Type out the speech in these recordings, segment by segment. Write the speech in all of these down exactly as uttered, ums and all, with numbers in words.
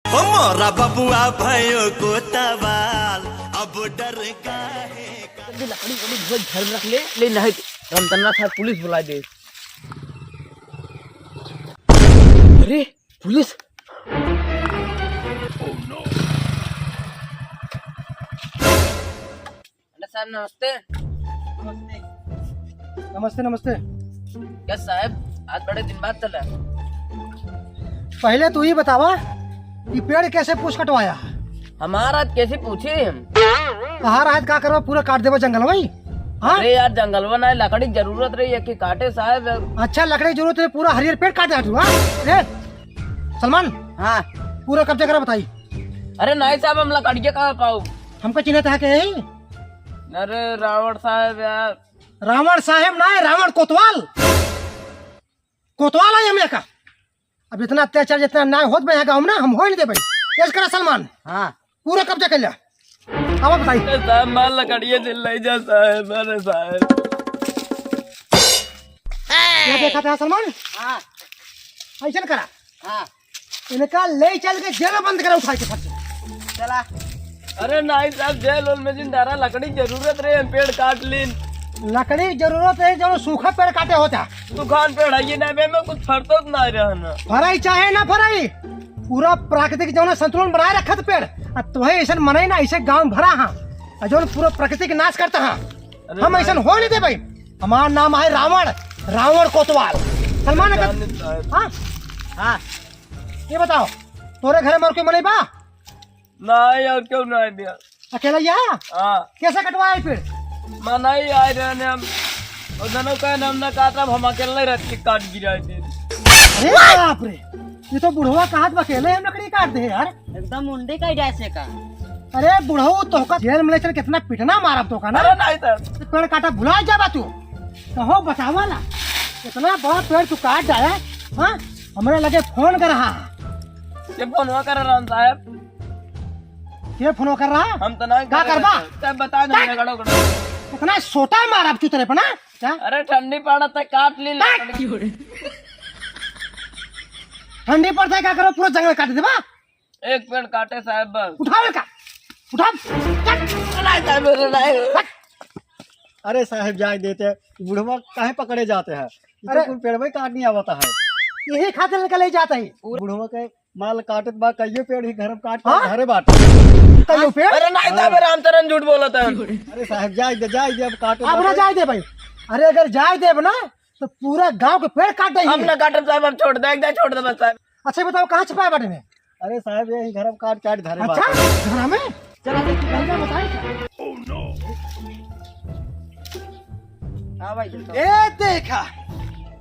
हमारा बबुआ भयो को तवाल, अब डर काहे का। जल्दी लकड़ी, लकड़ी बहुत घर में रख ले, ले नहीं तो रमतन्ना साहब पुलिस बुला दे। अरे, पुलिस। हेलो साहब, नमस्ते। नमस्ते, नमस्ते। क्या साहब, आज बड़े दिन बाद चला? पहले तू ही बतावा, ये पेड़ कैसे पूछ कटवाया? हमारा आज कैसे पूछे हम? तहार आज का करवा, पूरा काट देवा जंगल वही? हाँ? अरे यार, जंगलवा ना है, लकड़ी की जरूरत रही है कि काटे साहब। अच्छा, लकड़ी की जरूरत है, पूरा हरियर पेड़ काट दे तू, हाँ? ए, सलमान। हाँ। पूरा कब्जा करा, बताई। अरे नहीं साहब, हम लकड़िया कहाँ पाओ? हमका चिन्हत है के? अरे रावण साहब यार। रावण साहब ना है, रावण कोतवाल। कोतवाल है हम यहाँ का। अब इतना अत्याचार जितना न्याय होत बा यहाँ गाँव में ना, हम होए नहीं देबे। पेश करा सलमान। हाँ। पूरा कब्जा कर लिया। अब बताई। अरे साहब, मार लकड़िए दिल ले जा साहब, अरे साहब। ये देखा था सलमान? हाँ। ऐसा करा। हाँ। इनका ले चल के जेल में बंद करा, उठा के फट से। चला। अरे नहीं साहब, जेल वेल में जिन डारा, लकड़ी की जरूरत रहे, हम पेड़ काट लीन। लकड़ी की जरूरत रहे, जो सूखा पेड़ काटे होता। दुकान पेड़ है ये ना, बे में कुछ फरतो तो ना रहना। फराई चाहे ना फराई, पूरा प्राकृतिक जो ना संतुलन बनाए रखत पेड़। आ तोहे ऐसन मनाई ना, ऐसे गाँव भरा हाँ, आ जो पूरा प्रकृति के नाश करता हाँ। अरे हम भाई। ऐसन हो नहीं दे भाई। हमार नाम है रावण, रावण कोतवाल। सलमान अगर जान लेता है। हाँ? हाँ। ये बताओ, तोरे घर में और कोई मनई बा? नहीं, और क्यों नहीं दिया? अकेला ही है? हाँ। कैसे कटवाए फिर? मनई आए रहने हम, और दोनों का नाम ना काटा, हम अकेले रहते काट गिराए थे। अरे बाप रे, ये तो बुढ़वा कहाँ से अकेले हम लकड़ी काट दे यार। एकदम मुंडी का जैसे का। अरे बुढ़ऊ, तोहका जेल में ले चल कितना पिटना मारब तोहका ना। अरे नहीं सर। तो पेड़ काटा भुला जाबा तू। कहो बतावा ला, इतना बड़ा पेड़ तू काट डाला, हाँ? हमरे लगे फोन कर रहा। ये फोन हुआ कर रहा साहब। के फोन कर रहा? हम तो नहीं का कर करबा? रहे। तब बता दो, गड़ो गड़ो। इतना सोटा मारब तू तेरे पे ना? क्या? अरे ठंडी पड़ा था, काट ली लकड़ी। ठंडी पड़ता है, क्या करो, पूरा जंगल काट देबा। एक पेड़ काटे साहब बस। उठाओ इनका, उठाओ, चल। नहीं साहब, नहीं। अरे साहब, जाए देते, बुढ़वा काहे पकड़े जाते हैं? ये तो अरे। कुल पेड़ भाई काटने आवता है। यही खातिर इनका ले जाता है। बुढ़वा के माल काटत बा, कहियो पेड़ ही घर में काट के हाँ? घरे बाटे। कहियो पेड़? अरे नहीं साहब, रामचरण झूठ बोलत है। अरे साहब, जाए दे, जाए दे, अब काटे अब ना बाटे। जाए दे भाई। अरे अगर जाए देब ना, तो पूरा गांव के पेड़ काट देंगे। अब ना काटब साहब, अब छोड़ दे, एक दाई छोड़ दे बस साहब। अच्छा बताओ, कहाँ छुपाए बाटे में? अरे साहब, यही घर में काट काट धरे अच्छा, बाटे। घर में? चला देख, तू पहले बताई। हाँ भाई, चलता हूँ। ए देखा,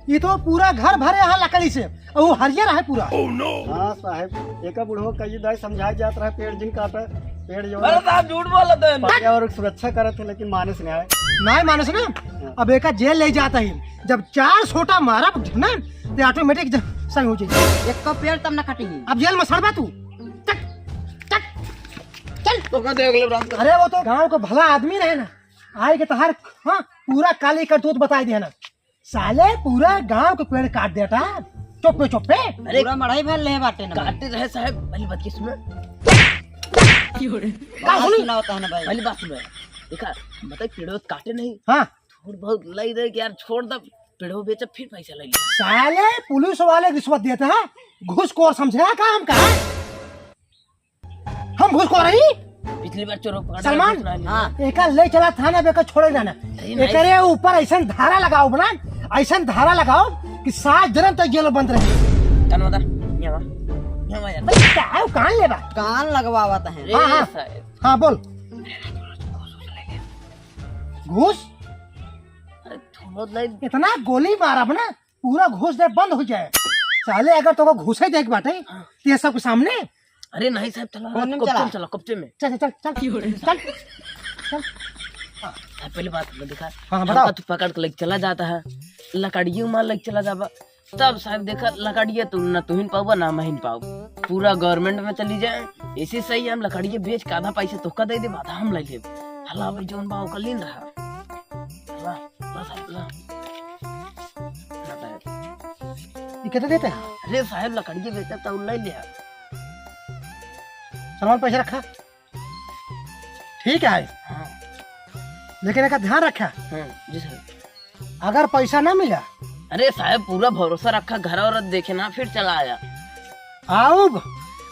ये तो पूरा घर भरे यहाँ लकड़ी से, और वो हरियर है पूरा। हाँ साहब, एक बुढ़ो कई दाई समझाए जात रहा, पेड़ जिन काटे, पेड़ जो अरे साहब, झूठ बोलत है। पर्यावरण की सुरक्षा करत है, लेकिन माने से नहीं आए। नहीं माने से ना, हाँ। अब एका जेल ले जाता ही, जब चार सोटा मारब ना, तो ऑटोमेटिक ज-, सही हो जाई। एक तो पेड़ तब ना कटेंगे। अब जेल में सड़बा तू। चल, चल, चल। तो का देख ले राम। अरे वो तो गांव को भला आदमी रहे ना, आए के तहार, हाँ, पूरा काली करतूत बताई दिया ना। साले पूरा गांव के पेड़ काट देता, चुप्पे चुप्पे। अरे पूरा मड़ाई भर ले बाटे ना भाई। काटे रहे साहब, पहली बात की सुनो। का बात सुनी? सुनावता है ना भाई। पहली बात सुनो, देखा, मतलब पेड़ों काटे नहीं। हाँ। थोड़ बहुत लाई दे कि यार छोड़ दे, पेड़ों बेचे फिर पैसा ले ले। साले पुलिस वाले रिश्वत देता है, घूसखोर समझे है का हमका? हम घूसखोर हई? पिछली बार चोरों पकड़ा सलमान, घूस ना लिया। हाँ। एका ले चला थाना पे, एका छोड़े जाना। अरे नहीं। एकरे ऊपर ऐसन धारा लगाओ बना, ऐसन धारा लगाओ कि सात जन्म तक जेल बंद रहे। कान बता, यहाँ वा, यहाँ वा यार। भाई, क्या है, कान लेबा? कान लगवावत है। हाँ, हाँ। साहब। हाँ, बोल। घूस? अरे, थोड़ा नहीं। इतना गोली मारब ना, पूरा घूस दे बंद हो जाए। साले, अगर तोको घूसे देख बाटे, हाँ। तो ये सब के सामने। अरे नहीं साहब, चला। कौन में कब्जे चला? में चला, कब्जे में। चल, चल, चल, चल, चल। हाँ, पहले बात सुनो, देखा, हाँ, हमका बताओ। तू पकड़ के लेके चला जाता है, लकड़ियों मार लेके चला जाबा, तब साहब देखा, लकड़िया तू ना तुहिन पाउबा, ना महीन पाउबा, पूरा गवर्नमेंट में चली जाए। ऐसे सही है, हम लकड़िया बेच के आधा पैसा तोहका दे देब, आधा हम ले लेब। हला भाई जौन बा ओकर लीन रहा। ये कितना देते हैं? अरे साहब, लकड़िया बेचत है, ले ले। सलमान, पैसा रखा। ठीक है। हाँ। लेकिन एक ध्यान रखा। हाँ, जी सर। अगर पैसा ना मिला, अरे साहब, पूरा भरोसा रखा, घर औरत देखे ना, फिर चला आया। आउब,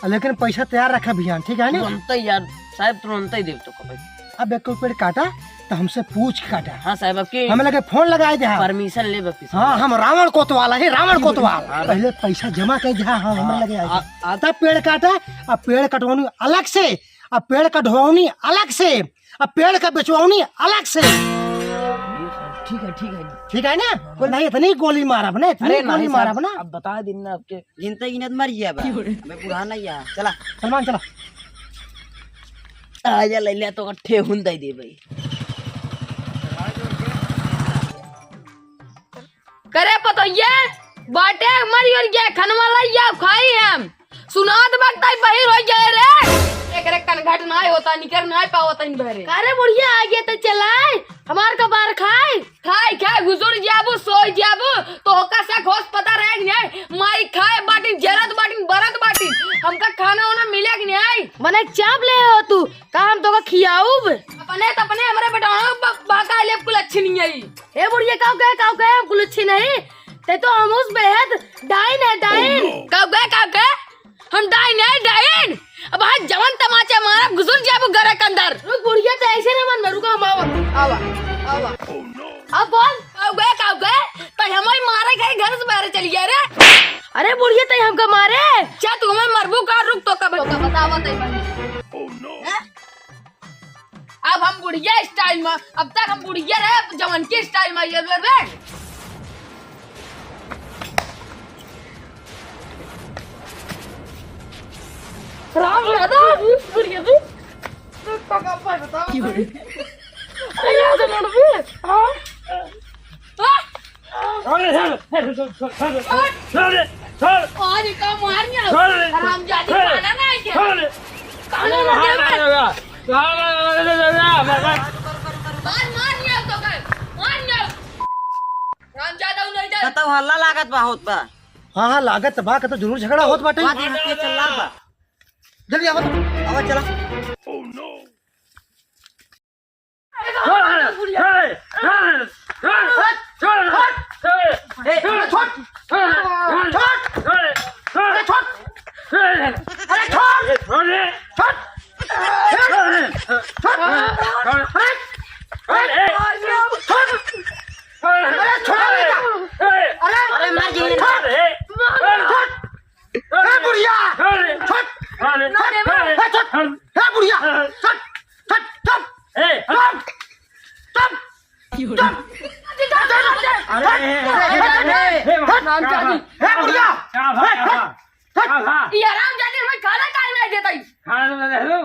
लेकिन पैसा तैयार रखा भैया, ठीक है ना? तुरंत ही यार साहब, तुरंत ही देव तो कब। अब एक कोई पेड़ काटा तो हमसे पूछ के काटा। हाँ साहब, आपकी हमें लगे फोन लगाए दे। Permission ले वापिस। हाँ, हम रावण कोतवाल है, रावण कोतवाल। हाँ। पहले पैसा जमा कर दे। हाँ, हमें लगे आए आ, दे। आ, तब पेड़ काटा, अब पेड़ कटवानी अलग से, अब पेड़ कटवानी अलग से, अब पेड़ का बेचवानी अलग से। ठीक है, ठीक है। ठीक है ना? बोल भाई, इतनी गोली मारब ना, इतनी अरे गोली नहीं साहब, मारब ना। अब बता दिन ना आपके। जिनते गिनत मर गया बा। मैं बूढ़ा नहीं है। चला। सलमान, चला। आजा, ले ले तो ठेहुन दे दे भाई। करे पतोहिए, बाटे मरी और ये खनवा लइया खाई हम। सुनात बा ताई बहिर होइ गए रे। एकरे कनघट नाय होता, निकर नाय पावत इन बहरे। अरे बुढ़िया, आगे तो चलाए, हमार कपार खाए। खाए, खाए, घुसुर जाबू, सोई जाबू, तो होका से घोष पता रहे कि नहीं? माई खाए बाटिन, जरत बाटिन, बरत बाटिन, हमका खाना वाना मिले कि नहीं? मने चाप ले हो तू, का हम तोका खियाउब? अपने तो अपने हमरे बेटवा ब-, बाका लेब कुल अच्छी नहीं आई। ए बुढ़िया, काउ कहे, काउ कहे, हम कुल अच्छी नहीं? ते तो हम उस बेहद डाइन है, डाइन। काउ कहे, काउ कहे? हम डाइन है, डाइन। अब आज जवन तमाचा मारा, घुसुर जाबू घरे के अंदर। रुक बुढ़िया, ते ऐसे ना मन में, रुका, हम आवा, आवा, आवा। अब बोल। काउ कहे, काउ कहे? तै हमारी मारे के घर से बाहर चली गया रे। अरे बुढ़िया, ते हमका मारे? चा तू हमें मरबू का? रुक तो कब, तो कब बतावा तै बन। हैं? अब हम बुढ़िया style में, अब तक हम बुढ़िया रहे, अब जवन की style में ये बे, बे। राम दादा, बुढ़िया तू। तू तो का भाई बताओ। अरे यार, तो लड़ भी। हाँ। हाँ। अरे, अरे, अरे, अरे, अरे, अरे, अरे, अरे। आज का मार नहीं आओ। अरे। हरामजादी अरे। खाना ना आइए। अरे। खाना अरे, ना आइए। अरे, अरे, अरे, अरे, अरे, अरे, अरे। मार, मार नहीं आओ तो कर। मार नहीं आओ। हरामजादा उन्हें इधर। कतौ हल्ला लागत बा, होत बा। हाँ, हाँ, लागत बा, कतौ जरूर झगड़ा होत बाटे। वहाँ देखिए, चिल्ला बा। जल्दी आवा तो। आवा, चला। अरे, मर गई। ए बुढ़िया! छोड़! ए, छोड़! ए, बुढ़िया! छोड़! छोड़! छोड़! छोड़! अरे, अरे, अरे, अरे, ए बुढ़िया! छोड़! छोड़! ये हरामजादी हमें खाना काहे नहीं देता ही? खाना तो दे दो।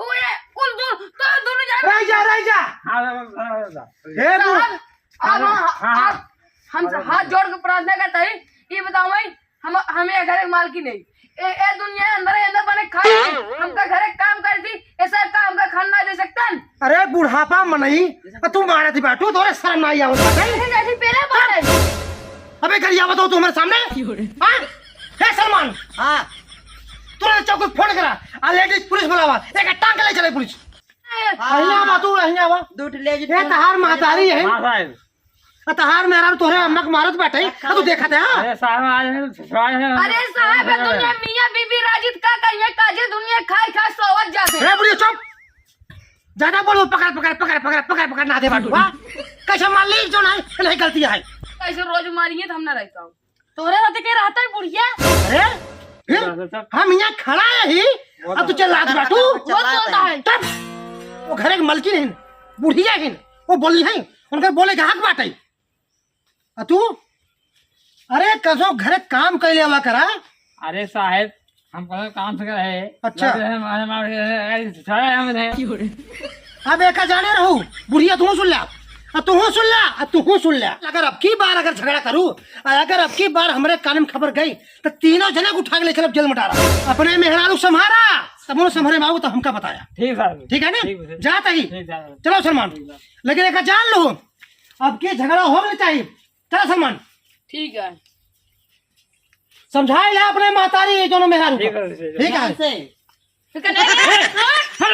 ओ ये, कुल दो, तो दोनों जाने। रह जा, रह जा। खाना तो दे दो। ए बुढ़- साहब, अब हाँ, हाँ, हाँ। अब हम सब हाथ जोड़ के प्रार्थना करता ही, ये बताओ भाई, हम, हमें घर के मालकिन है। ए, ए दुनिया के अंदर, अंदर बने खाए, हमका घर के काम कर दी, ये सब काम हमका खाना ना दे सकतन। अरे बुढ़ापा मनई, आ तू मारत ही बाटू, तोरे शर्म ना आवत बाटे? अरे जैसे पहले बात है। अबे गरियावत हो तू हमारे सामने? हाँ? ए सलमान, हाँ। तुरंत चौकी फोन करा, आ लेडीज पुलिस बुलावा, एक टांग के ले चले पुलिस। ए, अहिया बा तू, अहिया बा। दू ठे लेडीज ए तहार महतारी है। हाँ साहब। आ तहार मेहरारू तोहरे अम्मा के मारत बाटे, आ तू देखत है, हाँ? अरे साहब, आज हम ससुराल में अरे साहब, ए दुनिया मियाँ बीबी राजी त का करिए, काजे दुनिया खाए खाए सोवत जाते। रे बुढ़िया चुप, ज्यादा बोलो, पकड़, पकड़, पकड़, पकड़, पकड़, पकड़, ना दे बाटू, हाँ? कैसे मालिक जो नहीं, नहीं गलती है। कैसे रोज मारिए तो हम ना रहता हूँ। तोरे रहते के रहता है बुढ़िया? अरे, फिर हम यहाँ खड़ा है ही, अब तू चिल्लात बाटू। वो बोलता है। तब वो घर एक मलकिन है, बुढ़िया है, वो बोली है, उनका बोले का हक बाटे। आ तू, अरे कसो घरे काम कैले आवा करा। अरे साहेब, हम कोनो काम से करे है। अच्छा। जैसे हम, हम, हम, हम, हम, अब एका जाने रहू, बुढ़िया तू सुन ला, आ तू सुन ला, आ तू सुन ला। अगर अब की बार अगर झगड़ा करू, आ अगर अब की बार हमरे कान में खबर गई, तो तीनों जने को उठा के ले चलब जेल में डाला। अपने मेहरारू संभारा, तब उन्हें संभारे में आऊ तो हमका बताया। ठीक है। ठीक है ना? ठीक है। जाता ही। ठीक है। चलो सलमान। ठीक है। लेकिन एका जान लो, अब के झगड़ा हो गए चाहिए। चला सलमान। ठीक है। समझाई ले अपने महतारी, ये दोनों मेहरारू को। ठीक है, ठीक है। ठीक है। ध्यान से। तो कहना है, हाँ?